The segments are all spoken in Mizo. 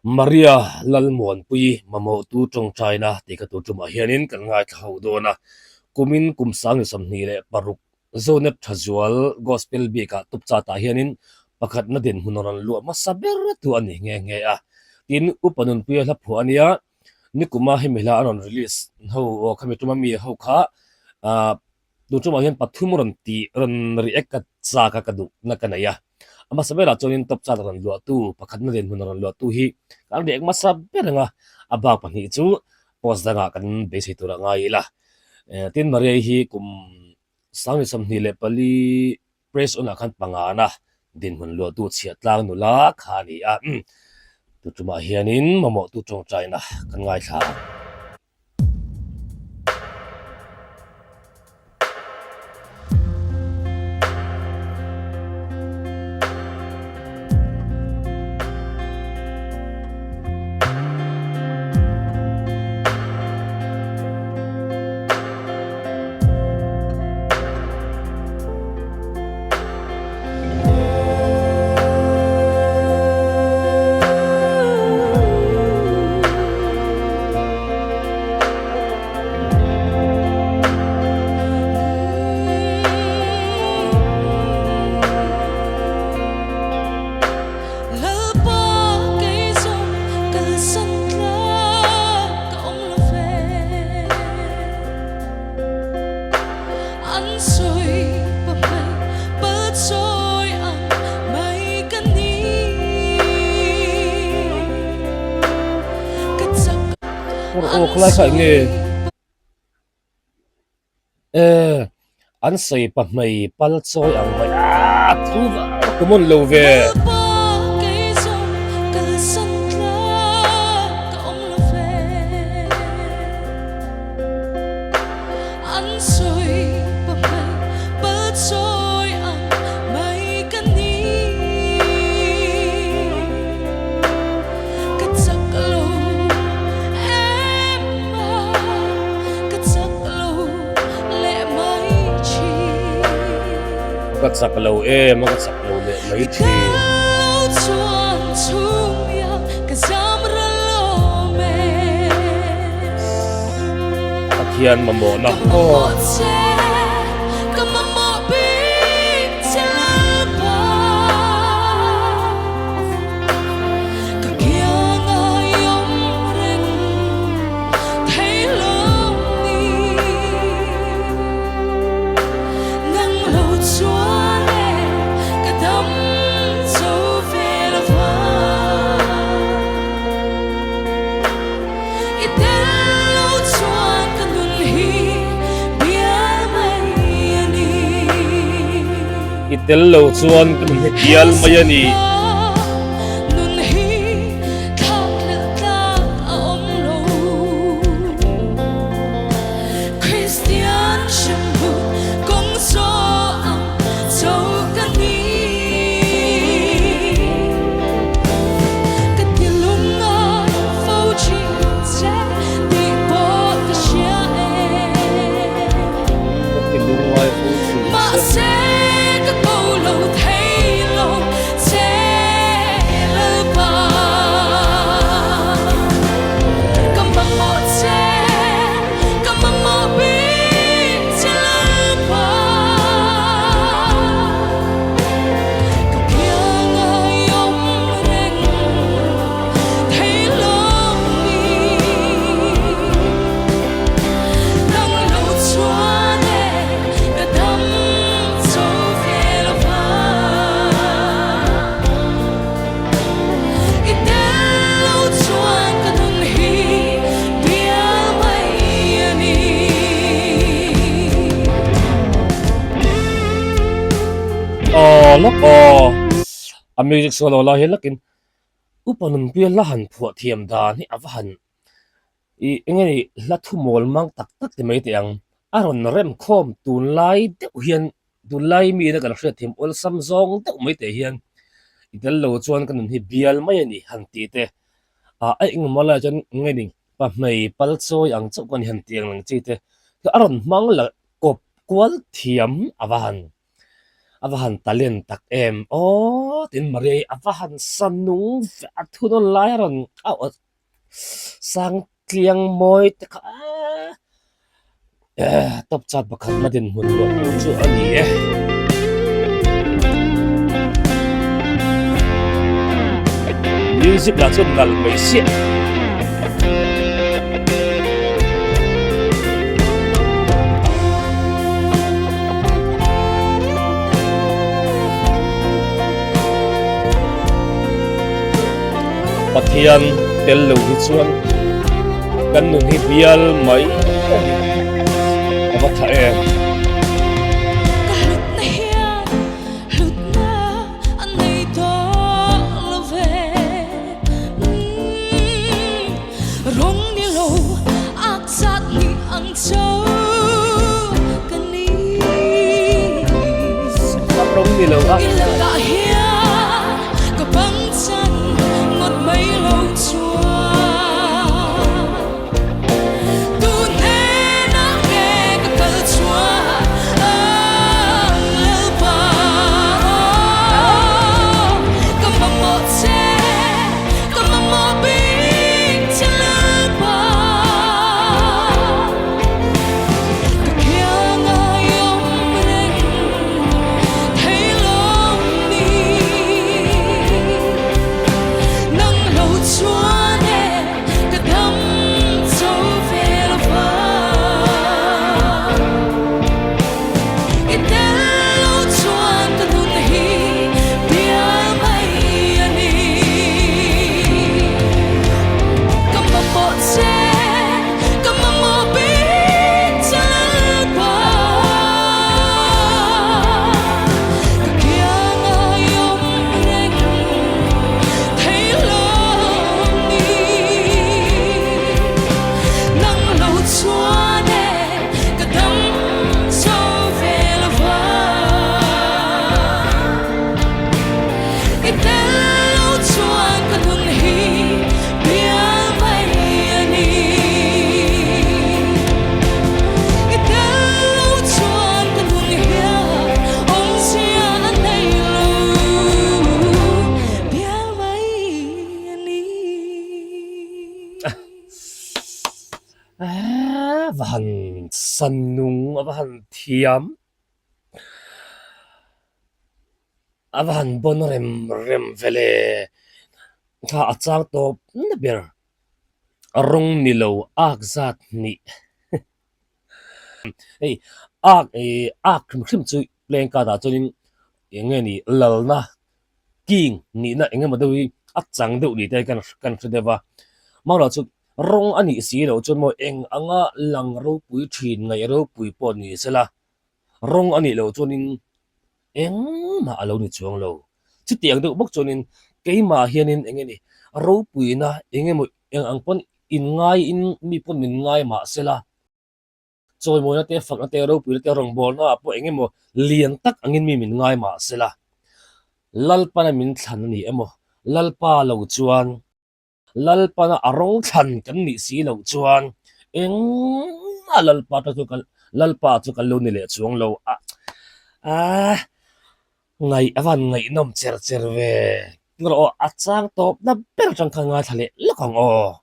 Maria Lalmuanpui mamawhtu tawngtaina tih kha tur tumah hianin kan ngaithla ho dawn a, kumin kum sang ni 26 Zonet Thazual Gospel bikah tup chatah hianin pakhatna dinhmun a rawn luah hmasa ber tu a ni nghe nghe a. Tin, Upa Nunpuia hla phuah a nia, nikuma hemi hla a rawn release ho aw khami tuma mi ho kha ah tun tumah hian pathum rawn tih rawn react ka chak a ka duh na ka nei a. A hmasa berah chuanin top chat a rawn luahtu pakhatna dinhmun a rawn luahtu hi kan react hmasa ber ang a, a bak pahnih chu post dangah kan beisei tur a ngai ila. Tin Maria-i hi kum 24 press on ah khan pangana dinhmun luahtu chhiah tlang nula kha a ni a. Tutumah hianin mamawhtu tawngtaina kan ngaithla ang. Lalpa kei zawng kalsan tlak ka awm lo ve. An sawi pa hmel pal chawi ang mai ka ni. Ka chak Aw khawlai kha eng nge? Eh, an sawi pa hmei pal chawi ang mai a thu va common lo ve. Ka chak lo em a ka chak lo leh mai thin. Pathian mamawhna aw. Ka kianga i awm reng thei lo ni. Nang lo chuan e ka dam zo ve lo va. I tel lo chuan ka nun hi bial mai a ni. I tel lo chuan ka nun hi bial mai a ni. Ka ti lungngai fo thin che. Aw lawk aw a music solo lai hi lakin upa nunpuia hla han phuah thiam dan hi a va han Ih eng nge ni hla thu mawl mang tak tak ti mai teh ang. A rawn rem khawm tunlai deuh hian tunlai miin a kan hriat thiam awlsam zawng deuh mai teh hian i tel lo chuan ka nun hi bial mai a ni han tih te. Ah a engemaw lai chuan eng nge ni pahmei pal chawi ang chauh ka ni han tih ang lang chi te. A rawn hmang la kawp kual thiam a va han. A va han talent tak em aw tin Maria-i a va han sa nung ve a thunawn lai a rawn a aw sang tliang mawi te kha eh top chat pakhat na dinhmun luah tur chu a ni e. Music lah chuan nalh mai siah. Pathian tel lo hi chuan kan nun hi bial mai a ni. A va tha em. Ka hlutna hian hlutna a nei tawh lo ve. Rawng ni lo ak zat ni ang cho ka ni. Rawng ni lo a. I lakah hian ka pangchan ngawt mai lo chuan. Tu hnenah nge ka kal chuan ang Lalpa ka mamawh che. Ka mamawh bik che Lalpa. Ka khiang ai awm reng thei lawm ni. Nang lo chuan e ka dam cho ve lo va. I tel lo chuan ka nun hi bial mai a ni. Ka mamawh che, ka mamawh bik che Lalpa. Ka kiang ai awm reng thei lawm ni. Nang lo chuan e ka dam cho ve lo va. I tel lo chuan ka nun hi bial mai a ni. I tel lo chuan ka nun hian awmzia a nei lo. Bial mai a ni. A va han san nung, a va han thiam, a va han bawn rem rem ve le. Thla a chang tawp na ber, rawng ni lo ak zat hnih. Hei ak ih ak hrim hrim chu playing card ah chuanin eng nge ni lalna king nihna eng emaw deuh hi a chang deuh ni te kan kan hre deuh a mawla chu rawng a nih si loh chuan maw eng anga lang ropui thin ngaih ropui pawh ni sela rawng a nih loh chuanin engmah a lo ni chuang lo chutiang deuh bawk chuanin keimah hianin eng nge ni ropuina eng emaw eng ang pawn inngaiin mi pawn min ngai mah sela. Chawimawina te, fakna te, ropuina te, rawngbawlna ah pawh eng emaw lian tak angin mi min ngai mah sela, Lalpana min thlan a ni emaw, Lalpa lo chuan, Lalpana a rawng thlan kan nih si loh chuan engmah Lalpa ta chu kan Lalpa chu kan lo ni leh chuang lo a, aah ngaih a van ngaihnawm cher cher ve. Rawh aw, a chang tawpna ber atang khan ngaithla leh lawk ang aw.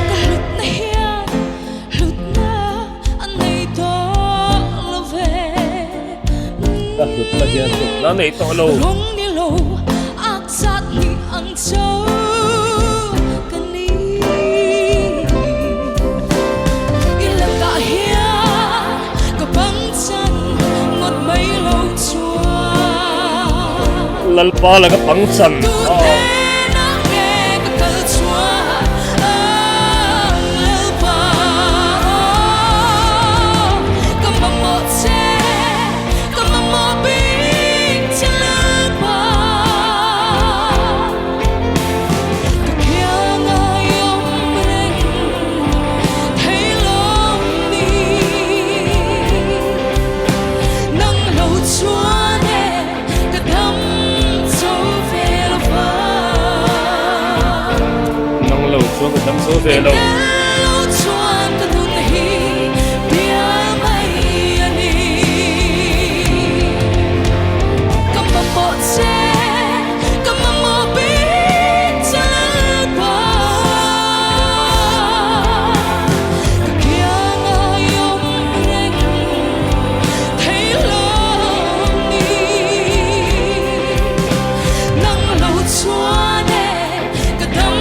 Ka hlutna hian hlutna a nei tawh lo ve. Ka hlutna hian hlutna a nei tawh lo. Rawng ni lo ak zat ni ang cho ka ni. I lakah hian ka pangchan ngawt mai lo chuan. Lalpa la ka pangchan. Tu hnenah nge ka kal chuan ang Lalpa ka mamawh che ka mamawh bik che Lalpa ka khiang ai awm reng thei lawm ni nang lo chuan e ka dam cho ve lo va. chuan ka dam zo ve lo. I tel lo chuan ka nun hi bial mai a ni. Ka mamawh che, ka mamawh bik che Lalpa. Ka kianga i awm reng thei lo ni. Nang lo chuan e ka dam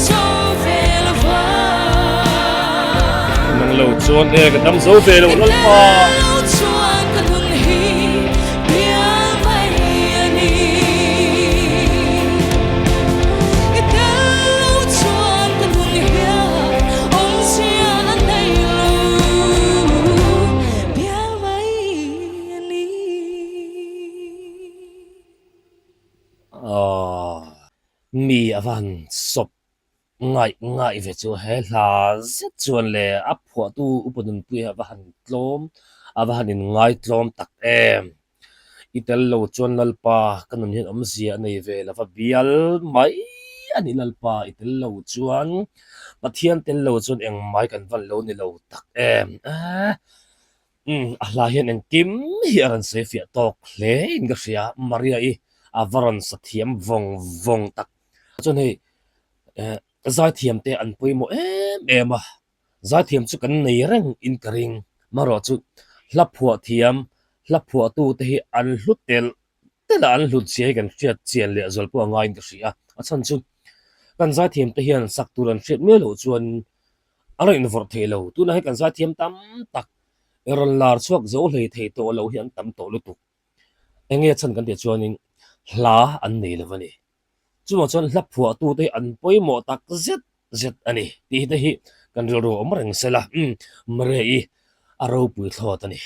zo ve lo va. Nang lo chuan e ka dam zo ve lo Lalpa. I tel lo chuan ka nun hi bial mai a ni. I tel lo chuan ka nun hian awmzia a nei lo bial mai a ni. Aww mi a van sawp ngaih ngaih ve chu he hla zet chuan le a phuahtu upa nunpui a va han tlawm a va han inngai tlawm tak em. I tel lo chuan Lalpa ka nun hian awmzia a nei ve lo va bial mai a ni Lalpa i tel lo chuan Pathian tel lo chuan engmai kan van lo ni lo tak em. Eeh. Umm a hla hian engkim hi a rawn sawi fiah tawk hle in ka hria Maria i a va rawn sa thiam vawng vawng tak chuan hei eh zaithiam te an pawimawh em em a zaithiam chu kan nei reng in ka ring marawh chu hla phuah thiam hla phuah tu te hi an hlu telh telh a an hlut zia hi kan hriat chian leh zual pawh a ngai in ka hria a chhan chu kan zaithiam te hian sak tur an hriat miah loh chuan A rawn invawrh thei lo. Tunah hian kan zaithiam tam tak i rawn lar chhuak zo hlei thei tawh lo hi an tam tawh lutuk. Eng nge chhan kan tih chuanin hla an nei lo a ni. Chuvang chuan hla phuahtute hi an pawimawh tak zet zet a ni tih te hi kan rilru a awm reng sela. Umm, Mare i a ropui thlawt a ni.